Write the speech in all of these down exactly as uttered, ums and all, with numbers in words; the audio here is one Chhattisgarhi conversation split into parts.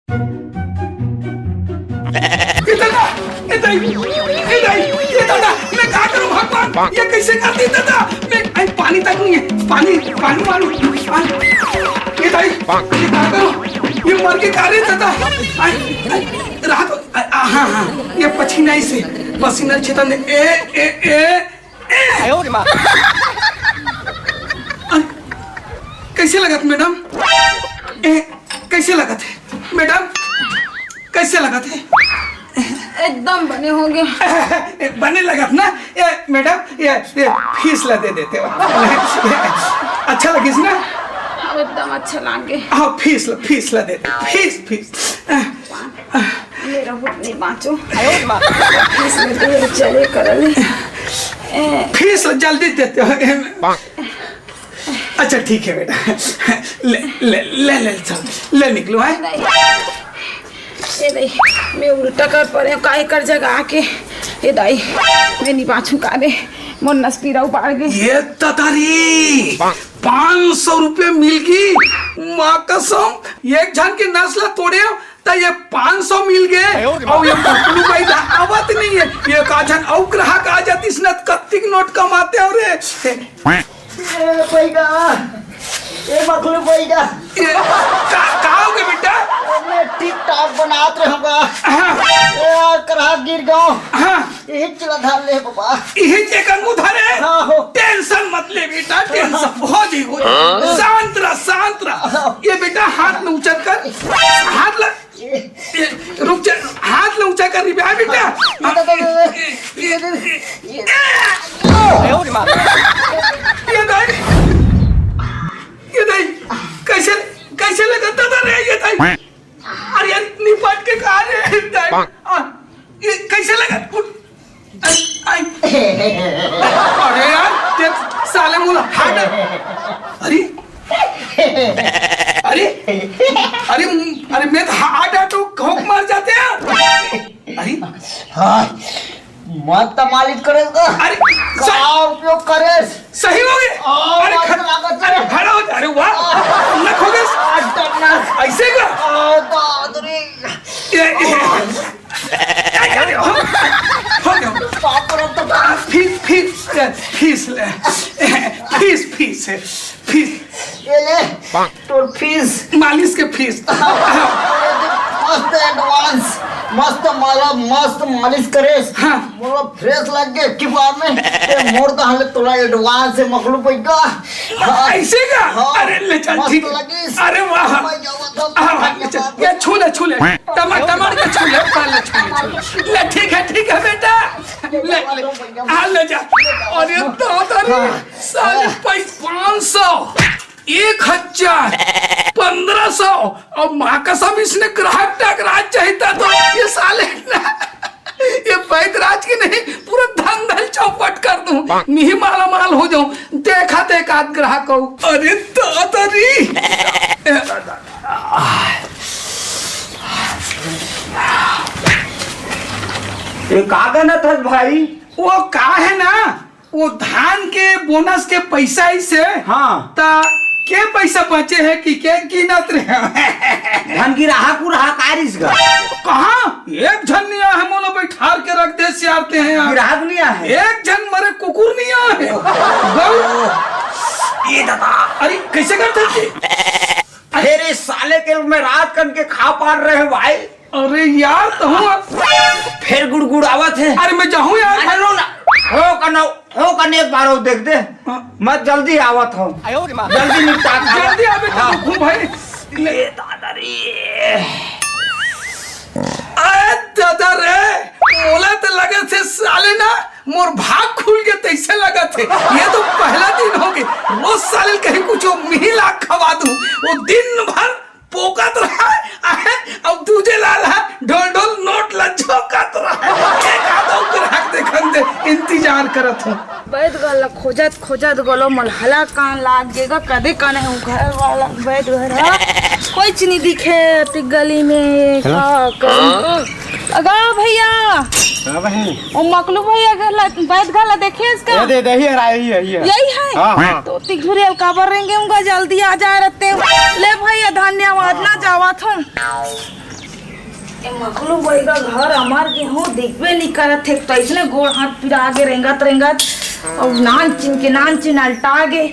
ए दादा, ए दाई, ए दाई, ए दादा, मैं का करूं भगवान? ये कैसे कर दी दादा? मैं, आई, पानी तक नहीं है, पानी, पानी मारू, पानी। ए दाई, ये का करूं? ये मर के का रे दादा? आई, आई, राहत, आ, आ, हाँ, हाँ, ये पसीना इसे, पसीना छिटन दे, ए, ए, ए, ए। अरे, कैसे लगत मैडम? ए, कैसे लगत है मैडम? कैसे लगत है? एकदम बने होगे। ए, बने लगत ना? ए, मैडम, ये, ये फीस ला दे देते हो। अच्छा लगिस ना? हाँ, एकदम अच्छा लागे। हाँ, फीस ला, फीस ला दे दे। Fees, fees. मेरा बुक नहीं बाँचो। फीस ला दे, चले करले। ए, फीस ला जल्दी देते हो। अच्छा, ठीक है बेटा, ले, ले, ले, ले, चल, ले निकलो, हैं? नहीं। ए दाई, मैं उल्टा कर परे हूँ, काहे कर जगह आके। ए दाई, मैं नहीं बाँचू का रे, मोर नस पीरा उबार गे। ये ततारी, पाँच सौ रुपये मिल गई, माँ कसम, एक झन के नस ला तोड़े हो, त ये पाँच सौ मिल गए। अरे वाह। और ये पतलू भाई ला आवत नहीं है, ये का झन अउ ग्राहक आ जातिस न, कत्तिक नोट कमाते हो रे। ए, पैगा, ए, मखलू पैगा। ये का, का हो गया बेटा? मैं टिप टॉप बनात रहूंगा। हाँ। ए, यार, करहा गिर गयो। हाँ। यही चला धर ले बाबा। यही जे कंगू धरे। हाँ, हो। टेंशन मत ले बेटा, टेंशन हो जी, हो जी। हाँ। शांत रह, शांत रह। हाँ। ये बेटा हाथ में ऊंचा कर, हाथ ला ये, रुक जा, हाथ ला ऊंचा कर रिबे बेटा। ये तो, तो, ये, ये, ये, ये। ये दाई, ये दाई, कैसे, कैसे लगता था रे ये दाई? अरे यार, निपट के कहा रे दाई? आ, ये कैसे लगा? आई, आई। अरे यार, ते साले मुला हार्ट। अरे, अरे, अरे, अरे, मैं तो हार्ट अटैक होके मर जाते हैं। अरे, हाँ, मत मालिश करे का। अरे, का उपयोग करे? सही हो गए। आ, अरे, बात खड़-, लागत अरे, है। खड़ा हो जा। अरे वाह, आ। नक हो गए। आ, डरना। ऐसे का? आ, दादरी। ये, ये। अरे, हो, हो गया। बाप रे, तो आ, फीस, फीस, फीस ले। Fees, fees, fees. ये ले, तोर फीस। मालिश के फीस। मस्त एडवांस, मस्त माला, मस्त मालिश करेस। हाँ। मोला फ्रेश लग गए की बार में। ए, मोर तो हाले तोला एडवांस है, मखलू पैगा। हाँ। ऐसे का? हाँ। अरे, ले चल, मस्त ठीक है। लगिस। अरे, वाह। मैं जावत हूँ, हाँ, हाँ, ले चल। ये छू ले, छू ले। टमाटर, टमाटर के छू ले, पाल ले, छू ले, छू ले। ले, ठीक है, ठीक है, बेटा। ले, ले। आ, ले जा। अरे, तो, तो, हाँ। साले, पैस-, पाँच सौ। एक हजार, पन्द्रह सौ, और माँ कसम, इसने ग्राहक टकरात चाहिए था तो ये साले ना, ये वैद्यराज की नहीं, पूरा धंधल चौपट कर दूं, नहीं माला माल हो जाऊं, देखा तो एक आध ग्राहक हो। अरे दादा रे। ये का गनत हस भाई? वो का है ना, वो धान के बोनस के पैसा ही से। हाँ। ता के पैसा बचे है कि के गिनत रहे? धन गिराहक उराहक आ रिस गा। कहाँ? एक झन नहीं आया है, मोला बैठार के रख दे, सियारते हैं यार। गिराहक नहीं आया है? एक झन मरे कुकुर नहीं आया है। गौ। ये दादा। अरे, कैसे करते थे? अरे, इस साले के मैं रात कन के खा पार रहे हैं भाई। अरे यार, तहूँ। फिर गुड़गुड़ावत है। अरे मैं जाहूँ यार। अरे रो ना, हो कनो, हो कने एक बार हो देख दे। हाँ। मैं जल्दी आवत हूँ। आयो रे माँ। जल्दी निपटा के। जल्दी आवे हाँ। तो खूब भाई। ले दादा रे। अरे दादा रे, मोला तो लगे थे साले ना, मोर भाग खुल के तैसे लगा थे। ये तो पहला दिन हो गए। रोज साले कहीं कुछ मिला खवा दूँ। वो दिन भर पोकत रहा, आहे, अब दूजे लाल हा, ढोल ढोल नोट ला झोंकत रहा। एक आधो ग्राहक देखन दे, इंतजार करत हूँ। बैद घर ला खोजत खोजत गोलो मलहला कान लाग गेगा, कदे काने हूँ घर वाला बैद घर हा। कोई चीज नहीं दिखे अति गली में, का करूँ? अगा भैया। हाँ बहन। ओ मकलू भैया घर ला, बैद घर ला देखे इसका? ये दे, दे, ही है, ये, ये। यही है? हाँ, हाँ। तो तिघुरेल काबर रेंगे उनका जल्दी आ जा रहते हो। ले भैया धन्यवाद ना जावा थो। ए मकलू बइगा, घर अमर गे हों, देखबे नइ करत हे, त अइसने गोड़ हाथ पिरा गे रेंगत रेंगत, अउ नान चिन के नान चिन अलटा गे।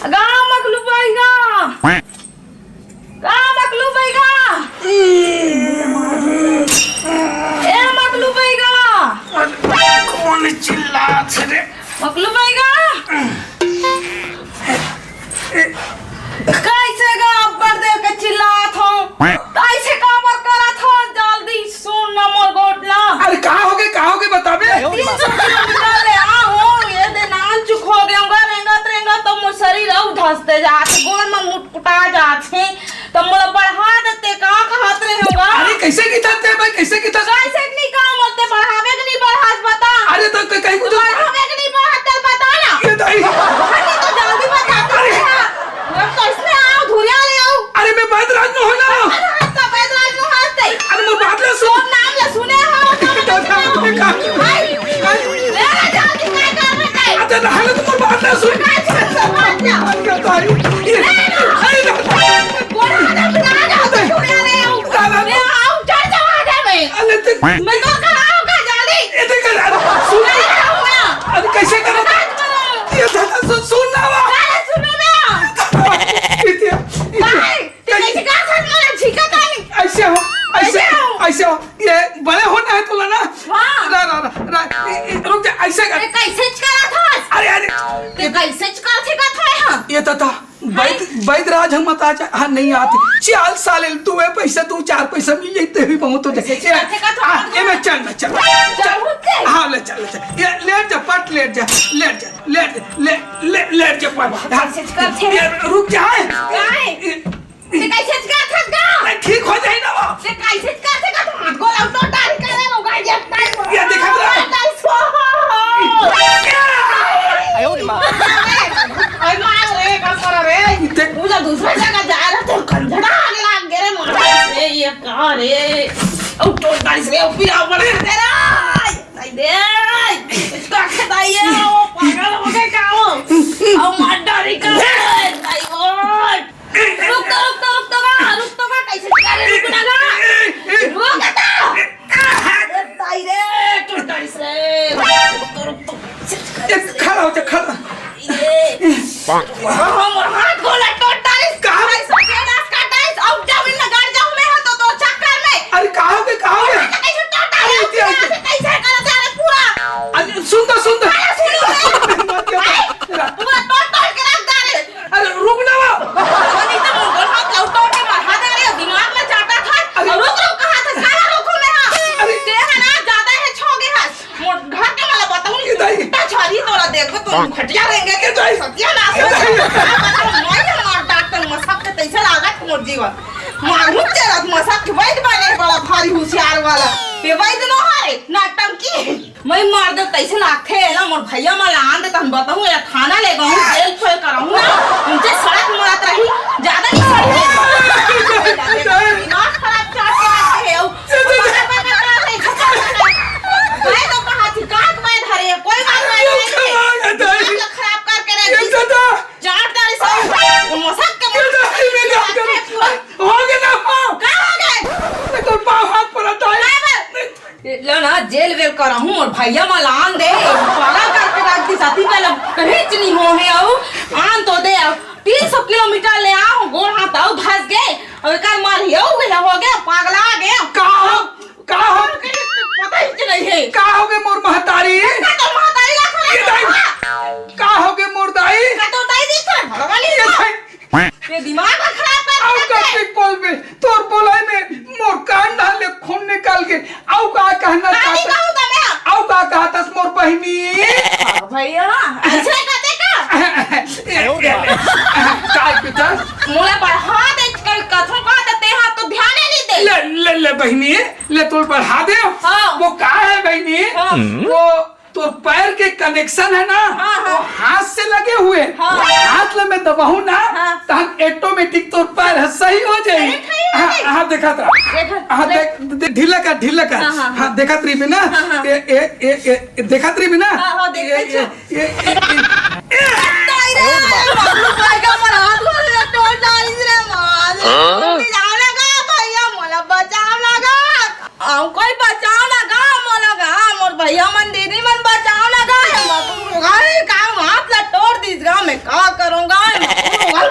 गा मकलू बइगा, गा मकलू बइगा, ए मकलू बइगा। कोन चिल्लात हे रे? मकलू बइगा। कइसे गा अब्बड़ देर के चिल्लात हों? कइसे काबर करत हों? जल्दी सुन ना मोर गोठ ला। अरे का होगे, का होगे बताबे? तीन सौ किलोमीटर ले आए हों, ये दे नान चुक हो गे हों गा, रेंगत रेंगत तो मोर शरीर अउ धसते जात, गोड़ मन मुटकुटा जात हे। त मोला बढ़ा देते, का कहत रहे हों गा? अरे कइसे किथस ते भाई, कइसे किथस? कइसे के नइ कहंव, मोला ते बढ़ाबे के नइ बढ़ास, बता। अरे त क-, कहीं कुछ बढ़ाबे के नइ बढ़ास, चल बता ना। ये दाई। अरे त जल्दी बता। अरे। मैं कइसने आंव, धुरिया ले आंव। अरे मैं बैदराज नोहंव ना। अरे त बैदराज नोहस ते। अरे मोर बात ला सुन। तोर नाम ला सुने हों, त दादा, ये का? हाय। अरे। मेरा जल्दी काय कर बेटा? अच्छा, रहने तो मोर बात ला सुन। काय कर बेटा? अरे दाई। ये, अरे दादा। कोन आ रहा है? बुला रहा है, छोड़ रहा है। दादा। ले आओ, चढ़ जाओ, आ जा मैं। अरे ते मैं तो खड़ा होगा, जल्दी। ये देख, अरे, सुन। अरे, आओ ना। अरे, कइसे करो? बात करो। ये दादा, सुन, सुन ना, वा। अरे, सुनो ना। इतिया, इतिया। अरे, ते कइसे का सर मारा, झिका तानी। अइसे हो, अइसे, अइसे हो। अइसे हो। ये बड़े होना हे तोला ना। हाँ। रा, रा, रा, रा, ए, ए, रुक जा, अइसे कर। ते कइसे करत हस? अरे, अरे। ते कइसे करत हे, करत हे, हाँ? ये दादा, बैद, हाय। बैदराज हम बता जा, हाँ, नइ आत हे। चल साले, तू ए पइसा, तू चार पइसा मिल जाई, ते भी बहुत हो जाई। ए, आ, ए, मैं चल, मैं चल। चल, उठ के। हाँ, ले चल, ले चल। ये, लेट जा, पट लेट जा, लेट जा, लेट, ले, ले, लेट जा, पट। हाँ, कइसे करथे? ये, रुक जा, हाँ। काय? ये, ते कइसे करथे गा? मैं ठीक हो जाई ना वो। ते कइसे करथे गा? तो हाथ गोला उठा डाल के ले लो, गाड़ी अब टाइम हो। ये देखा तो। टाइम हो। अयो रे माँ। अरे मार रे, का कर रे? देख। पूरा दूसरा जगह जा रहा, तो खंजड़ा आग लाग गे रे, मार रे, ये का रे? अब तो डाइस रे, अब भी आ बड़े तेरा। नहीं दे। इसका खेदाइए, वो पागल हो गए का वो? अब मार डाली का रे? नहीं वो। रुक तो, रुक तो, रुक तो बा, रुक तो बा, कइसे करे, रुक ना बा। रुक तो। ए, ताई रे, टूट डालिस रे। रुक तो, रुक तो। ए, खड़ा हो जा, खड़ा। ए। हाँ, मोर हाथ गोला टूट डालिस। का? भाई, सब ये नाश कर डालिस। अब जमीन में गड़ जाऊँ मैं हो तो, तो चक्कर में। अरे, का हो गे, का हो गे? अरे, कइसे टूट डालिस? अरे, इतनी, इतनी। कइसे कर दे रे पूरा? अरे, सुन तो, सुन तो। अरे, सुन तो। मत कर। अरे, पूरा टूट डाल के रख डालिस। अरे रुक ना वो। नहीं तो मुंह हाथ लौटो के मरहा दे रे, दिमाग में चाटा था। अरे। रुक, रुक, कहा था, साला रुको मैं, हाँ। अरे। तेरा ना ज्यादा है, छो गया है। मोर घर के मला बताऊं, ये दाई। इतना छारी तोरा देखो, तो खटिया रहेंगे, ये दाई। सत्यानाश ये हो दाई। जाएगा। मैं मार डांट कर मसक के तैसे लागत मोर जीवन। मारू तेरा मसक के वैद बने बड़ा भारी होशियार वाला। ये वैद नो हरे, नौटंकी। मैं मार दे तैसे लागथे ना, मोर भैया मन ला आन दे, तहन बताहूँ, या थाना ले गहूँ, जेल फेल कराहूँ ना, उनसे सड़क मरत रही, ज्यादा नहीं सही है। दिमाग खराब चाट के रखते हैं, मैं तो कहा थी, काट मैं धरे, कोई बात नहीं, नहीं, नहीं। दिमाग खराब करके रख दी। चाट डाली सब, वो मसक के पूरा। हो गया ना, हाँ। का हो गए? मैं तो पाँव हाथ पड़ा था। का बात? लो ना, जेल वेल कराहूँ, मोर भैया मन ला आन दे, पागल करके रख दी, सती पहले कहीं च नहीं हो है, अउ आन तो दे, अउ तीन सौ किलोमीटर ले आए हों, गोड़ हाथ अउ धस गए, अउ एकर मार ही अउ गए, हो गए, पागला गए। का हो? का हो? पता ही च नहीं है। का हो गए मोर महतारी? का तो महतारी ला खड़ा ये दाई। कर। का हो गए मोर दाई? का तो दाई दी खड़ा, भगवान ये ही दाई। ये दिमाग ला खराब कर अउ देथे। का पिक बोल में, तोर बोलाई में मोर कान डाल ले खून निकाल के। अउ का कहना नानी चाहत? कहूँ तो मैं। अउ का कहत हस मोर बहिनी? हाँ, भैया, ऐसे कहते का? ए, ए, ए, काय बेटा? मोला बढ़ा दे, कल कथों का तो ते हाथ तो ध्यान ही नहीं दे। ले, ले, ले बहिनी, ले तोर बढ़ा दे। हाँ। वो का है बहिनी? हाँ। वो तो पैर के कनेक्शन है ना, हाँ, हाँ। वो हाथ से लगे हुए। हाँ। हाथ ले मैं दबाहूँ ना, हाँ। तहन ऑटोमेटिक तोर पैर है, सही हो जाई। अरे, सही हो हाँ, जाई। हाँ, देखत रहा। देखत, हाँ, देख। देख, दे-, ढीला कर, ढीला कर। हाँ, हाँ, हाँ। हाँ, देखत रही ना। हाँ, हाँ। ए, ए, ए, ए, देखत रही ना। हाँ, हाँ, देख, ए, देख। ए, ए, ए, ए। ताई रे, मम्मी पाएगा, मोर हाथ में टोल डाली रे, माँ। हाँ? बचाव लगा, भैया, मोला बचाव लगा। कोई बचाव ना गा, मोला गा, मोर भैया मन, दीदी मन, बचाव ना गा। अरे, का हाथ ला तोड़ दिस गा, मैं का करूँगा?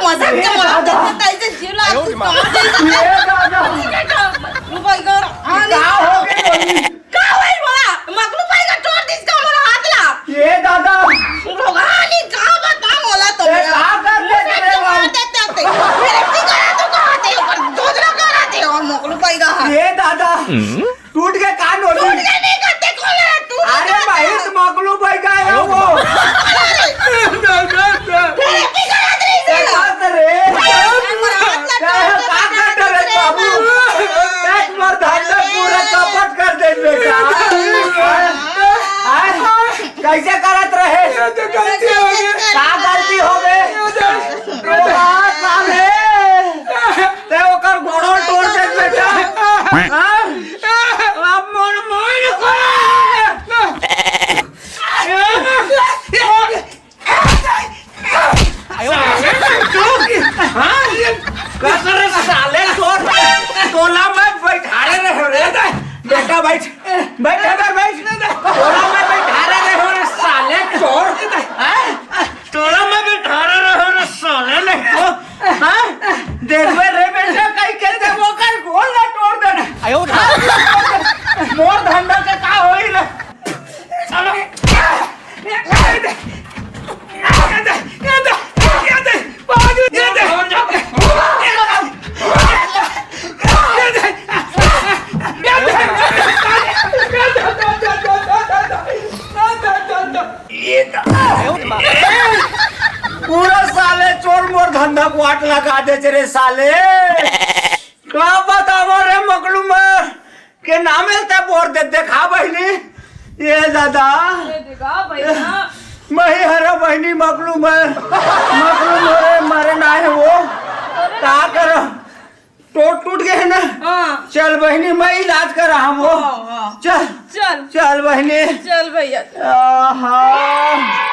मजाक के मोला तैसे जीव ला, तू कहाँ दे सकते? रुको, इधर, हाँ, का हो गए? का होई मोला? मगलू भाई का तोड़ दिस का मोला हाथ ला। ये दादा। भगवान, ये का बता मोला तो ए, मेरा। का कर दे मुझे रे मार बाबू? देते होते। मेरे भी करा तो कहा थे, पर दूसरा करा थे और मगलू भाई का हाथ। ये दादा। टूट के का नोली? टूट के नहीं करते, खोले, टूट अरे के भाई, करते। मगलू भाई का है वो। अरे। मेरे भी करा दे ए, इसे। का कर रे? मेरा हाथ ला का, तोड़ का दे। कर दे रे बाबू? ए, तुम्हार धंधा पूरा चौपट कर दे बेटा। आय, आय, कैसे करत रहे? ये तो गलती हो गई। का गलती हो गई? ये तो ओ बाप रे। ते ओकर गोड़ो तोड़ दे बेटा। हाँ? अब मोर मोर को। हाँ? कसर साले चोर, तोला मैं बैठारे रहे रे। बेटा बैठ, बैठ इधर बैठ। तोला मैं बैठारे रहे रे साले चोर। हाँ? तोला मैं बैठारे रहे रे साले नहीं तो। हाँ? देखबे रे बेटा, कहीं के दे वो कर गोल ना तोड़ देना। आयो ना। मोर धंधा के का होई रे? चलो। पूरा साले चोर मोर धंधा को आट लगा दे रे साले। का बतावो रे मकलू में के ना मिलता बोर दे देखा बहिनी। ये दादा। ये देखा बहिना। मही हरा बहिनी मकलू में। मकलू मोरे मरे ना है वो। अरे का कर? टूट टूट गए है ना। हाँ। चल बहिनी मैं इलाज करा हम वो। हाँ, हाँ। चल। चल। चल बहिनी। चल भैया। आहा।